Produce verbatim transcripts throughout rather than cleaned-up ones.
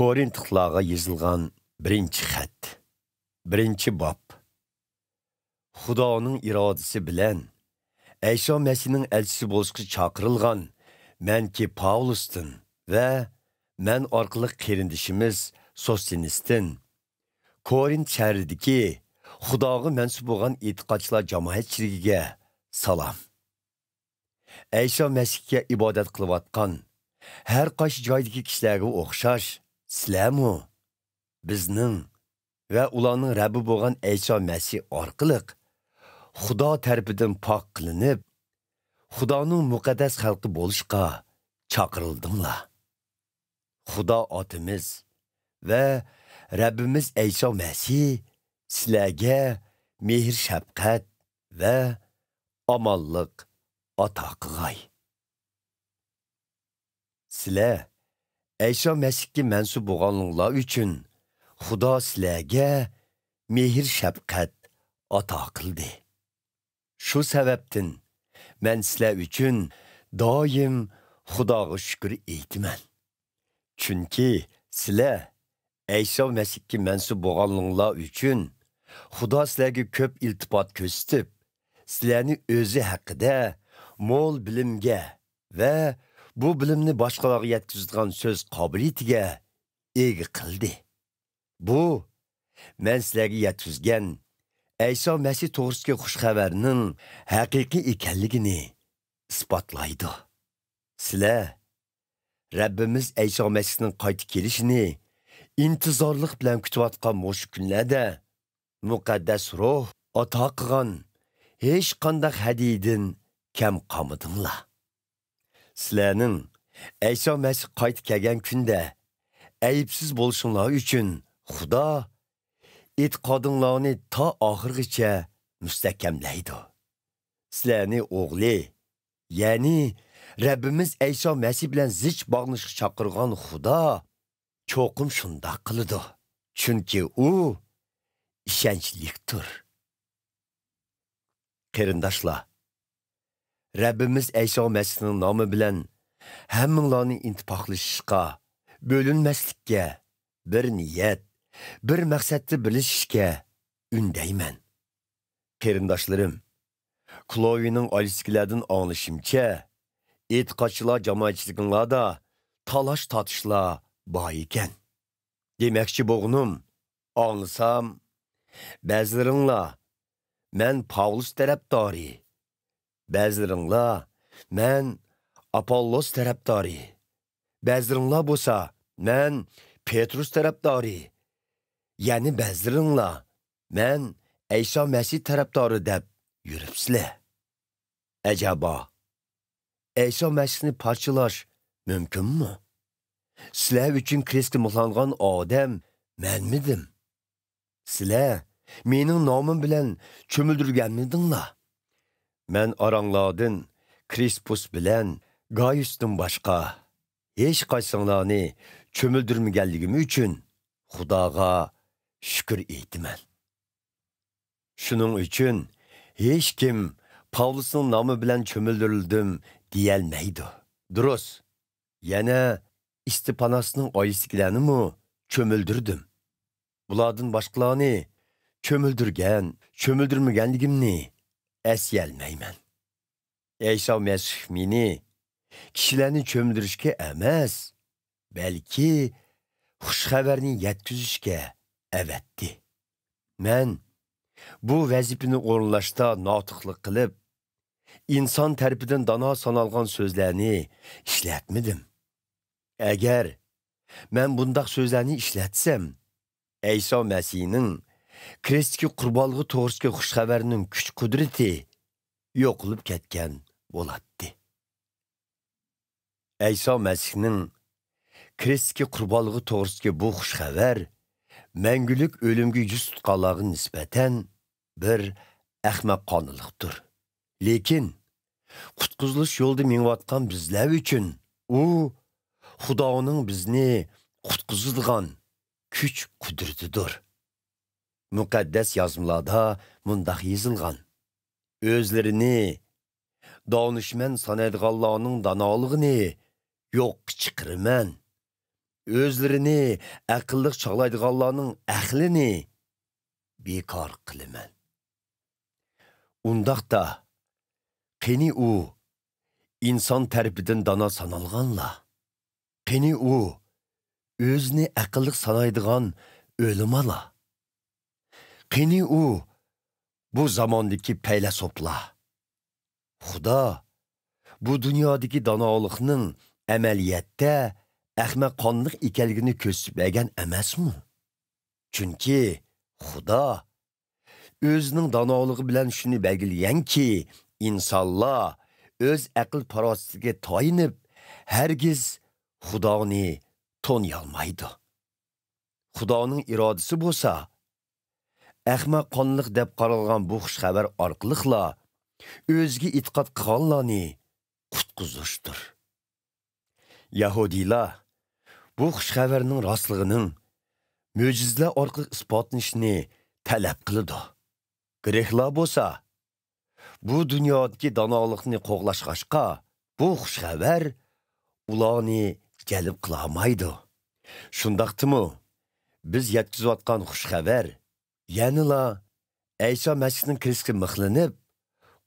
كورىنتلىقلارغا يېزىلغان بىرىنچى خەت. بىرىنچى باب. خۇدانىڭ ئىرادىسى بىلەن ئەيسا مەسىھنىڭ ئەلچىسى بولۇشقا چاقىرىلغان مەنكى پاۋلۇستىن ۋە مەن ئارقىلىق قېرىندىشىمىز سوستېنىستىن، كورىنت شەھىرىدىكى خۇداغا مەنسۇپ بولغان ئېتىقادچىلار جامائەتچىلىكىگە سالام. ئەيسا مەسىھكە ئىبادەت قىلىۋاتقان ھەر قايسى جايدىكى كىشىلەرگە ئوخشاش، سىلەرمۇ بىزنىڭ ۋە ئۇلارنىڭ رەببى بولغان ئەيسا مەسىھ ئارقىلىق خۇدا تەرىپىدىن پاك قىلىنىپ، خۇدانىڭ مۇقەددەس خەلقى بولۇشقا چاقىرىلدىڭلار. خۇدا ئاتىمىز ۋە رەببىمىز ئەيسا مەسىھ سىلەرگە مېھىر-شەپقەت ۋە ئامانلىق ئاتا قىلغاي. سىلەر ئەيسا مەسىھكە مەنسۇپ بولغانلىقىڭلار ئۈچۈن خۇدا سىلەرگە مېھىر-شەپقەت ئاتا قىلدى. شۇ سەۋەبتىن مەن سىلەر ئۈچۈن دائىم خۇداغا شۈكۈر ئېيتىمەن. چۈنكى سىلەر ئەيسا مەسىھكە مەنسۇپ بولغانلىقىڭلار ئۈچۈن خۇدا سىلەرگە كۆپ ئىلتىپات كۆرسىتىپ، سىلەرنى ئۆزى ھەققىدە مول بىلىمگە ۋە بۇ بىلىمنى باشقىلارغا يەتكۈزىدىغان سۆز قابىلىيىتىگە ئىگە قىلدى. بۇ، مەن سىلەرگە يەتكۈزگەن ئەيسا مەسىھ توغرىسىدىكى خۇش خەۋەرنىڭ ھەقىقىي ئىكەنلىكىنى ئىسپاتلايدۇ. سىلەر رەببىمىز ئەيسا مەسىھنىڭ قايتا كېلىشىنى ئىنتىزارلىق بىلەن كۈتۈۋاتقان مۇشۇ كۈنلەردە مۇقەددەس روھ ئاتا قىلغان ھېچقانداق ھەدىيىدىن كەم قالمىدىڭلار. سىلەرنىڭ ئەيسا مەسىھ قايتا كەلگەن كۈندە ئەيىبسىز بولۇشۇڭلار ئۈچۈن خۇدا ئېتىقادىڭلارنى تا ئاخىرغىچە مۇستەھكەملەيدۇ. سىلەرنى ئوغلى، يەنى رەببىمىز ئەيسا مەسىھ بىلەن زىچ باغلىنىشقا چاقىرغان خۇدا چوقۇم شۇنداق قىلىدۇ، چۈنكى ئۇ ئىشەنچلىكتۇر. قېرىنداشلار، رەببىمىز ئەيسا مەسىھنىڭ نامى بىلەن ھەممىڭلارنى ئىتتىپاقلىشىشقا، بۆلۈنمەسلىككە، بىر نىيەت، بىر مەقسەتتە بىرلىشىشكە ئۈندەيمەن. قېرىنداشلىرىم، كلوۋىنىڭ ئائىلىسىدىكىلەردىن ئاڭلىشىمچە، ئېتىقادچىلار جامائەتچىلىكىڭلاردا تالاش-تارتىشلار بار ئىكەن. دېمەكچى بولغىنىم، ئاڭلىسام، بەزىلىرىڭلار، مەن پاۋلۇس تەرەپدارى، بەزىلىرىڭلار، مەن ئاپوللوس تەرەپدارى، بەزىلىرىڭلار بولسا، مەن پېتروس تەرەپدارى، يەنە بەزىلىرىڭلار، مەن ئەيسا مەسىھ تەرەپدارى دەپ يۈرۈپسىلەر. ئەجەبا، ئەيسا مەسىھنى پارچىلاش مۇمكىنمۇ؟ سىلەر ئۈچۈن كرېستكە مىخلانغان ئادەم مەنمىدىم؟ سىلەر مېنىڭ نامىم بىلەن چۆمۈلدۈرگەنمىدىڭلار؟ مەن ئاراڭلاردىن كرىسپۇس بىلەن گايۇستىن باشقا ھېچقايسىڭلارنى چۆمۈلدۈرمىگەنلىكىم ئۈچۈن خۇداغا شۈكۈر ئېيتىمەن. شۇنىڭ ئۈچۈن ھېچكىم پاۋلۇسنىڭ نامى بىلەن چۆمۈلدۈرۈلدۈم دېيەلمەيدۇ. دۇرۇس، يەنە ئىستېپاناسنىڭ ئائىلىسىدىكىلەرنىمۇ چۆمۈلدۈردۈم. بۇلاردىن باشقىلارنى چۆمۈلدۈرگەن، چۆمۈلدۈرمىگەنلىكىمنى ئەسلىيەلمەيمەن. ئەيسا مەسىھ مېنى كىشىلەرنى چۆمۈلدۈرۈشكە ئەمەس، بەلكى خۇش خەۋەرنى يەتكۈزۈشكە ئەۋەتتى. مەن بۇ ۋەزىپىنى ئورۇنلاشتا ناتۇقلۇق قىلىپ، ئىنسان تەرىپىدىن دانا سانالغان سۆزلەرنى ئىشلەتمىدىم. ئەگەر مەن بۇنداق سۆزلەرنى ئىشلەتسەم، ئەيسا مەسىھنىڭ كرېستتىكى قۇربانلىقى توغرىسىدىكى خۇش خەۋەرنىڭ كۈچ-قۇدرىتى يوقىلىپ كەتكەن بولاتتى. ئەيسا مەسىھنىڭ كرېستتىكى قۇربانلىقى توغرىسىدىكى بۇ خۇش خەۋەر مەڭگۈلۈك ئۆلۈمگە يۈز تۇتقانلارغا نىسبەتەن بىر ئەخمەقانىلىقتۇر. لېكىن قۇتقۇزۇلۇش يولىدا مېڭىۋاتقان بىزلەر ئۈچۈن ئۇ خۇدانىڭ بىزنى قۇتقۇزىدىغان كۈچ-قۇدرىتىدۇر. مۇقەددەس يازمىلاردا مۇنداق يېزىلغان: «ئۆزلىرىنى دانىشمەن سانايدىغانلارنىڭ دانالىقىنى يوققا چىقىرىمەن. ئۆزلىرىنى ئەقىللىق چاغلايدىغانلارنىڭ ئەقلىنى بىكار قىلىمەن. ئۇنداقتا، قېنى ئۇ ئىنسان تەرىپىدىن دانا سانالغانلار؟ قېنى ئۇ ئۆزىنى ئەقىللىق سانايدىغان ئۆلىمالار؟ قېنى ئۇ بۇ زاماندىكى پەيلەسوپلار؟ خۇدا بۇ دۇنيادىكى دانالىقنىڭ ئەمەلىيەتتە ئەخمەققانلىق ئىكەنلىكىنى كۆرسىتىپ بەرگەن ئەمەسمۇ؟ چۈنكى خۇدا ئۆزىنىڭ دانالىقى بىلەن شۇنى بەلگىلىگەنكى، ئىنسانلار ئۆز ئەقىل-پاراسىتىگە تايىنىپ، ھەرگىز خۇدانى تونۇيالمايدۇ. خۇدانىڭ ئىرادىسى بولسا، ئەخمەققانلىق دەپ قارالغان بۇ خۇش خەۋەر ئارقىلىقلا ئۆزىگە ئېتىقاد قىلغانلارنى قۇتقۇزۇشتۇر. يەھۇدىيلار بۇ خۇش خەۋەرنىڭ راستلىقىنىڭ مۆجىزىلەر ئارقىلىق ئىسپاتلىنىشىنى تەلەپ قىلىدۇ. گرېكلار بولسا، بۇ دۇنيادىكى دانالىقنى قوغلاشقاچقا، بۇ خۇش خەۋەر ئۇلارنى جەلپ قىلالمايدۇ. شۇنداقتىمۇ، بىز يەتكۈزۈۋاتقان خۇش خەۋەر يەنىلا ئەيسا مەسىھنىڭ كرېستكە مىخلىنىپ،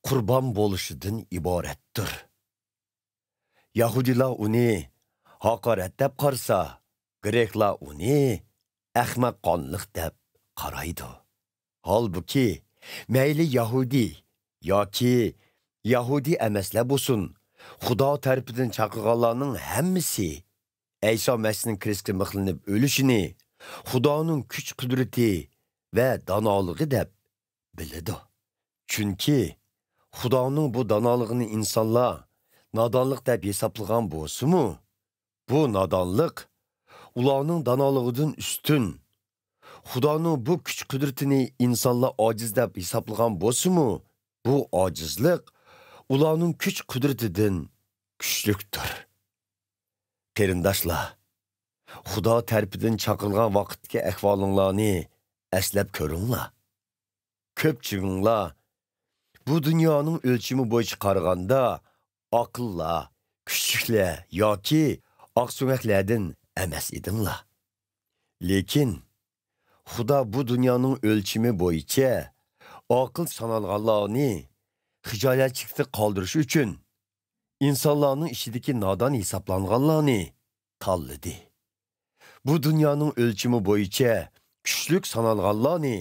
قۇربان بولۇشىدىن ئىبارەتتۇر. يەھۇدىيلار ئۇنى ھاقارەت دەپ قارىسا، گرېكلار ئۇنى ئەخمەققانلىق دەپ قارايدۇ. ھالبۇكى، مەيلى يەھۇدىي ياكى يەھۇدىي ئەمەسلەر بولسۇن، خۇدا تەرىپىدىن چاقىرغانلارنىڭ ھەممىسى ئەيسا مەسىھنىڭ كرېستكە مىخلىنىپ ئۆلۈشىنى خۇدانىڭ كۈچ-قۇدرىتى ۋە دانالىقى دەپ بىلىدۇ. چۈنكى خۇدانىڭ بۇ دانالىقىنى ئىنسانلار نادانلىق دەپ ھېسابلىغان بولسىمۇ، بۇ نادانلىق ئۇلارنىڭ دانالىقىدىن ئۈستۈن. خۇدانىڭ بۇ كۈچ-قۇدرىتىنى ئىنسانلار ئاجىز دەپ ھېسابلىغان بولسىمۇ، بۇ ئاجىزلىق ئۇلارنىڭ كۈچ-قۇدرىتىدىن كۈچلۈكتۇر. قېرىنداشلار، خۇدا تەرىپىدىن چاقىرىلغان ۋاقىتتىكى ئەھۋالىڭلارنى ئەسلەپ كۆرۈڭلار. كۆپچىلىكىڭلار بۇ دۇنيانىڭ ئۆلچىمى بويىچە قارىغاندا ئاقىللار، كۈچلۈكلەر ياكى ئاقسۆڭەكلەردىن ئەمەس ئىدىڭلار. لېكىن خۇدا بۇ دۇنيانىڭ ئۆلچىمى بويىچە ئاقىل سانالغانلارنى خىجالەتچىلىكتە قالدۇرۇش ئۈچۈن، ئىنسانلارنىڭ ئىچىدىكى نادان ھېسابلانغانلارنى تاللىدى. بۇ دۇنيانىڭ ئۆلچىمى بويىچە كۈچلۈك سانالغانلارنى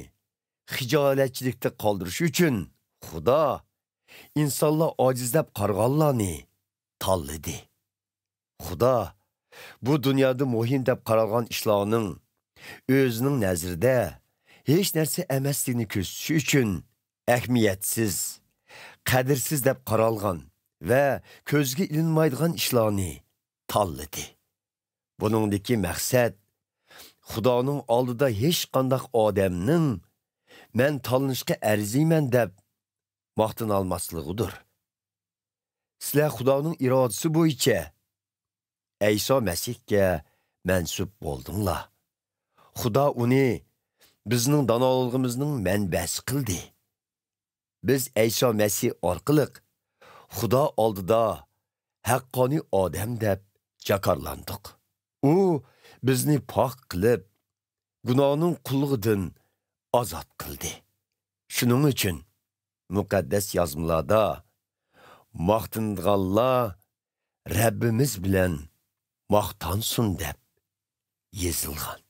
خىجالەتچىلىكتە قالدۇرۇش ئۈچۈن، خۇدا ئىنسانلار ئاجىز دەپ قارىغانلارنى تاللىدى. خۇدا بۇ دۇنيادا مۇھىم دەپ قارالغان ئىشلارنىڭ ئۆزىنىڭ نەزىرىدە ھېچ نەرسە ئەمەسلىكىنى كۆرسىتىش ئۈچۈن، ئەھمىيەتسىز، قەدىرسىز دەپ قارالغان ۋە كۆزگە ئىلىنمايدىغان ئىشلارنى تاللىدى. بۇنىڭدىكى مەقسەت، خۇدانىڭ ئالدىدا ھېچقانداق ئادەمنىڭ «مەن تاللىنىشقا ئەرزىيمەن» دەپ ماختىنالماسلىقىدۇر. سىلەر خۇدانىڭ ئىرادىسى بويىچە ئەيسا مەسىھكە مەنسۇپ بولدۇڭلار. خۇدا ئۇنى بىزنىڭ دانالىقىمىزنىڭ مەنبەسى قىلدى. بىز ئەيسا مەسىھ ئارقىلىق خۇدا ئالدىدا ھەققانىي ئادەم دەپ جاكارلاندۇق. ئۇ بىزنى پاك قىلىپ، گۇناھنىڭ قۇللۇقىدىن ئازاد قىلدى. شۇنىڭ ئۈچۈن مۇقەددەس يازمىلاردا «ماختىنىدىغانلار رەببىمىز بىلەن ماختانسۇن» دەپ يېزىلغان.